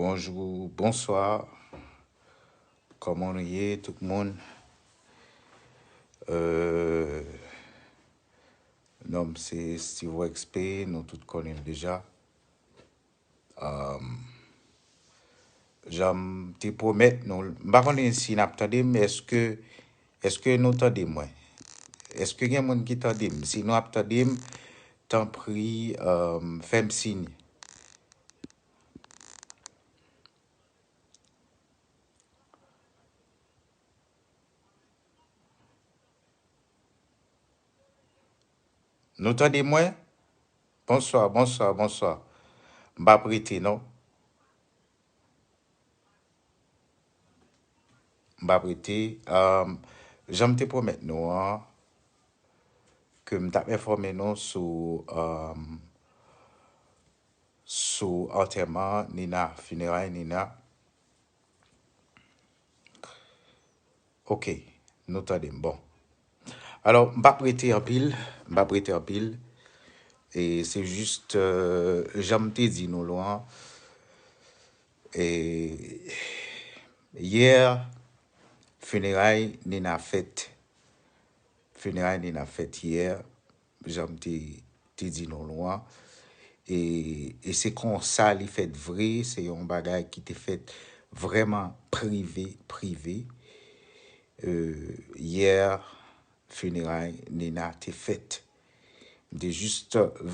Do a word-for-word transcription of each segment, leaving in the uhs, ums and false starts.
Bonjou, bonswa. Kòman nou ye, tout moun? Euh, non m se Steve X P, nou tout konnen l deja. Um, jan m te pwomèt nou, m pa konnen si n ap tande m, èske, èske nou tande mwen? Èske gen moun ki tande m? Si nou ap tande m, tanpri, um, fè m siy. Nou tande mwen? Bonswa, bonswa, bonswa. M p ap rete, non. M p ap rete. Um, jan m te pwomèt nou an, ke m t ap enfòme nou sou, um, sou antèman Nina, fineray Nina. Ok, nou tande m. Bon. Alò, m p ap rete anpil, m p ap rete anpil. E se jis, euh, jan m te di nou lwen, e, yè, fineray Nina fèt. Fineray Nina fèt yè, jan m te, te di nou lwen. E, e se konsa li fèt vre, se yon bagay ki te fèt vrèman prive, prive. Euh, yè, fineray Nina te fèt. M te jis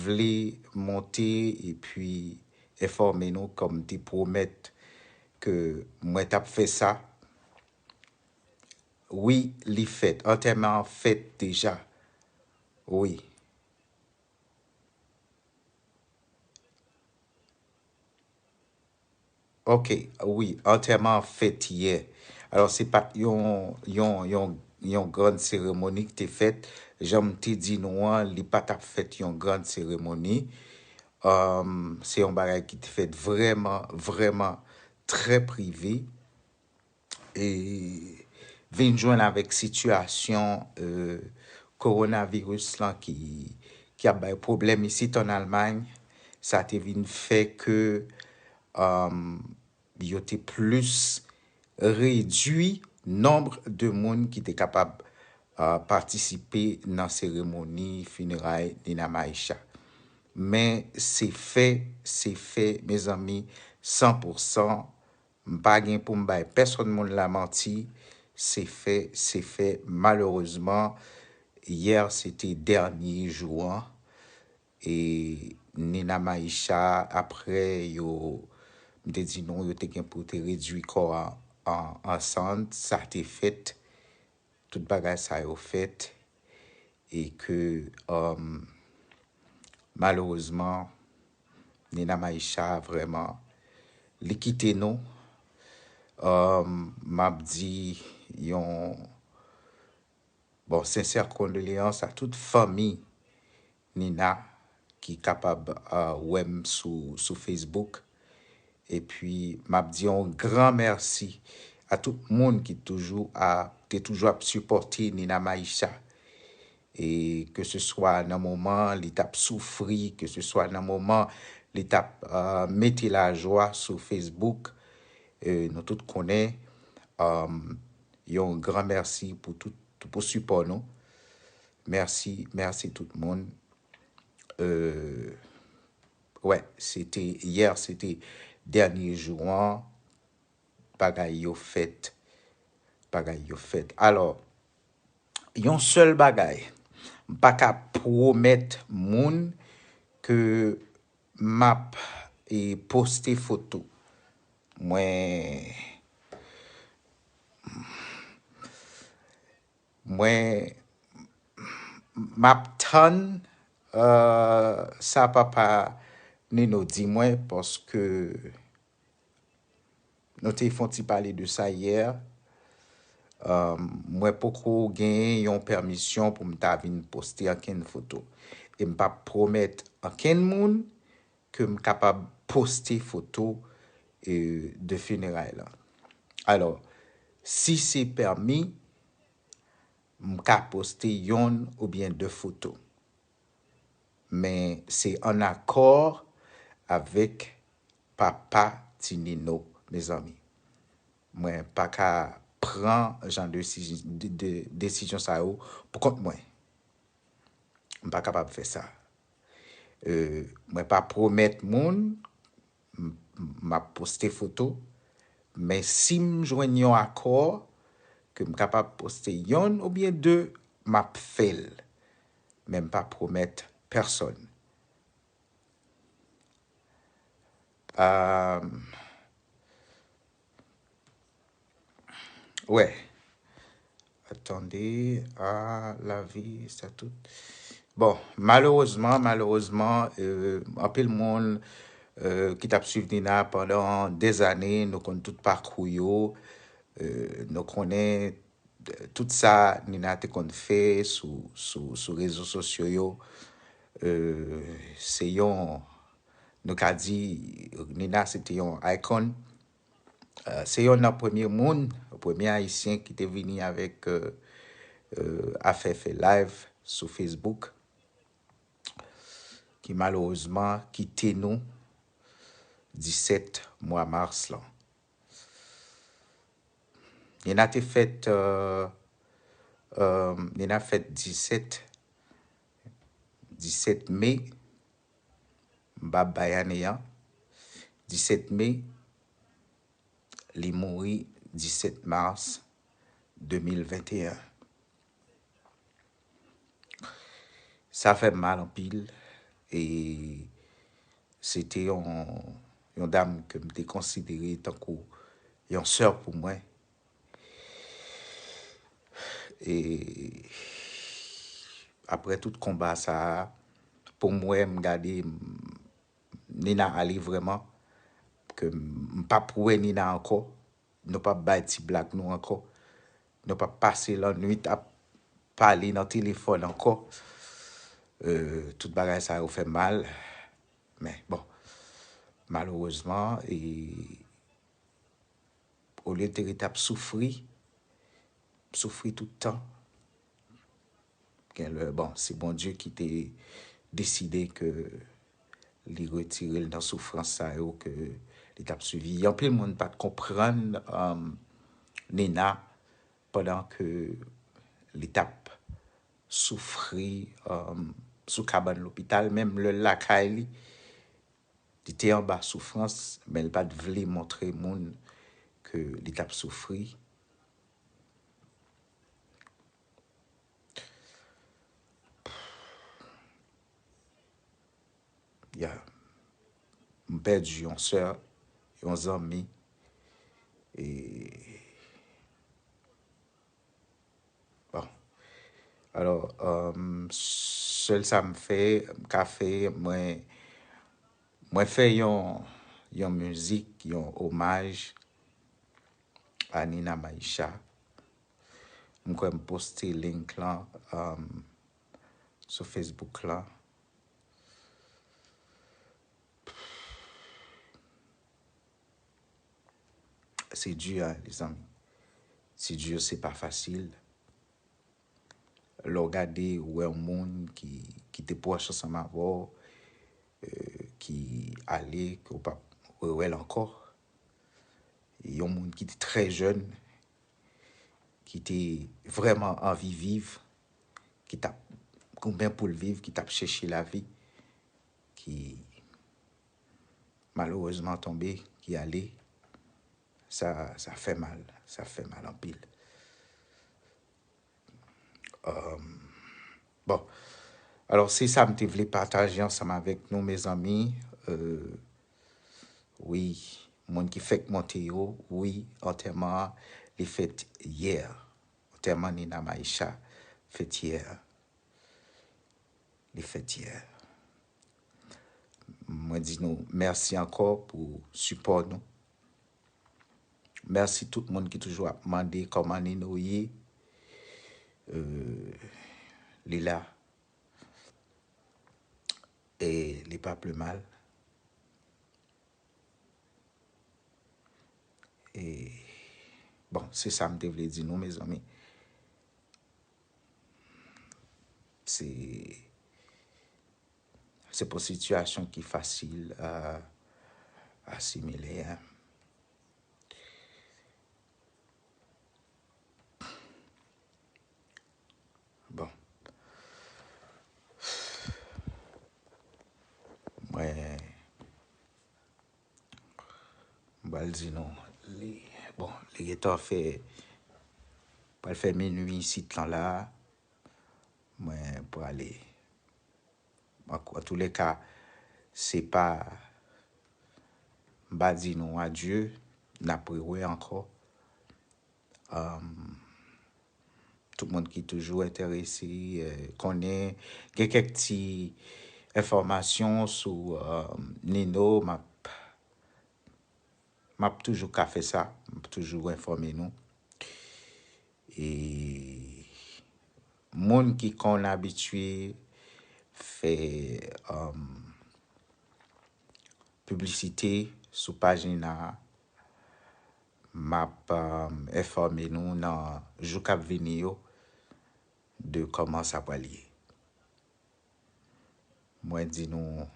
vle monte epi enfòme nou kòm m te pwomèt ke mwen t ap fè sa. Wi, li fèt. Antèman an fèt deja. Wi. Ok, wi, antèman an fèt yè. Alò, se pa t yon, yon, yon, yon grann seremoni ki te fèt. Jan m te di nou an, li pa t ap fèt yon grann seremoni. Um, se yon bagay ki te fèt vrèman, vrèman trè prive. E vin jwenn avèk sitiyasyon, euh, kowonaviris lan ki, ki ap bay pwoblèm isit ann Almay, sa te vin fè ke, um, yo te plis redui nonb de moun ki te kapab, uh, patisipe nan seremoni fineray Nina Maisha. Men se fè, se fè, mezanmi, san pou san, m pa gen pou m bay pèsonn moun la manti, se fè, se fè, malerezman, yè se te dènye jou an, e Nina Maisha, aprè yo, m te di nou, yo te gen pou te redui kò a an, an sann, sa te fèt, tout bagay sa yo fèt, e ke, um, malerezman, Nina Maisha vrèman, li kite nou. Um, m ap di yon, bon, sensè kondoleyans a tout fanmi Nina ki kapab, uh, wè m sou, sou Facebook. Epi, m ap di yon gran mèsi a tout moun ki toujou a, te toujou ap sipòte Nina Maisha. E ke se swa nan moman li t ap soufri, ke se swa nan moman li t ap, uh, mete lajwa sou Facebook, euh, nou tout konnen, um, yon gran mèsi pou tout, pou sipò nou. Mèsi, mèsi tout moun. Euh, wè, se te yè, se te dènye jou an. Bagay yo fèt. Bagay yo fèt. Alò, yon sèl bagay, m pa ka pwomèt moun ke m ap, e, poste foto. Mwen, mwen, m ap tann, euh, sa papa Nino di mwen, paske nou te fè yon ti pale de sa yè. Euh, mwen poko genyen yon pèmisyon pou m ta vin poste ankenn foto. E m p ap pwomèt ankenn moun ke m kapab poste foto, euh, de fineray lan. Alò, si se pèmi, m ka poste yonn oubyen de foto. Men se ann akò avèk papa Ti Nino, mezanmi. Mwen pa ka pran jan de, de, de desizyon sa yo pou kont mwen. M pa kapab fè sa. Euh, mwen pa pwomèt moun m, m ap poste foto, men si m jwenn yon akò ke m kapab poste yonn oubyen de, m ap fè l. Men m pa pwomèt pèsonn. Euh, wè. Attendez, ah, la vie, c'est tout. Bon, malerezman, malerezman, euh, anpil moun euh, ki t ap swiv Nina pandan dèzane, nou konn tout pakou yo, euh, nou konnen euh, tout sa Nina te konn fè sou, sou, sou rezo sosyo yo. Euh, se yon, nou ka di, Nina se te yon icon. Euh, se yonn nan premye moun, premye Ayisyen ki te vini avèk euh, euh, afè fè live sou Facebook, ki malerezman kite nou disèt mwa mas lan. Nina te fèt, euh, euh, Nina fèt disèt, disèt me, m pa bay ane an, disèt me, li mouri disèt mas de mil venteyen. Sa fè m mal anpil, e se te yon, yon dam ke m te konsidere tankou yon sè pou mwen. E apre tout konba sa a, pou m wè, m gade, m, Nina ale vrèman, ke m, m p ap wè Nina ankò, nou p ap bay ti blag nou ankò, nou p ap pase lannwit ap pale nan telefòn ankò. Euh, tout bagay sa yo fè m mal. Men, bon, malerezman, e, olye te ret ap soufri, soufri tout tan. Gen lè, bon, se Bondye ki te deside ke li retire l nan soufrans sa yo ke li t ap swiv. Anpil moun pa t konprann, um, Nina pandan ke li t ap soufri, um, sou kabann lopital, menm lè l lakay li, li te anba soufrans, men li pa t vle montre moun ke li t ap soufri. Ya, m pèdi yon sè, yon zanmi, e, bon. Alò, um, sèl sa m fè, m ka fè, mwen, mwen fè yon, yon mizik, yon omaj a Nina Maisha. M kwè m poste link lan, um, sou Facebook lan. Se di, hein, lezanmi. Se di, se pa fasil. Lè w gade, ou wè yon moun ki, ki te pwòch ansanm avè w, euh, ki ale, ke w p ap rewè l ankò. Yon moun ki te trè jèn, ki te vrèman anvi viv, ki t ap goumen pou l viv, ki t ap chèche lavi, ki malerezman tonbe, ki ale. Sa, sa fè mal, sa fè mal anpil. Euh, bon, alò, se sa m te vle pataje ansanm avèk nou, mezanmi. Euh, wi, moun ki fèk monte yo, wi, antèman an, li fèt yè. Antèman Nina Maisha fèt yè. Li fèt yè. Mwen di nou mèsi ankò pou sipò nou. Mèsi tout moun ki toujou ap mande kòman Nino ye. Euh, li la. E li pa pi mal. E, bon, se sa m te vle di nou, mezanmi. Se, se pa yon sitiyasyon ki fasil, euh, asimile, hein. Bon. Mwen, m pral di nou, li, bon, li gentan fè, pral fè minui isit lan la. Mwen prale. An, an toulèka, se pa, m pa di nou adye, n ap rewè ankò. Um, tout moun ki toujou enterese, euh, konnen, gen kèk ti enfòmasyon sou, um, Nino, m ap, m ap toujou ka fè sa, m ap toujou enfòme nou. E moun ki konn abitye fè, um, piblisite sou paj Nina a, m ap, um, enfòme nou nan jou k ap vini yo de kòman sa pral ye. Mwen di nou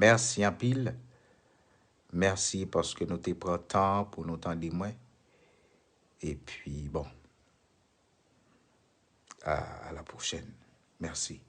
mèsi anpil. Mèsi paske nou te pran tan pou nou tande mwen. Epi, bon, à, à la prochaine. Merci.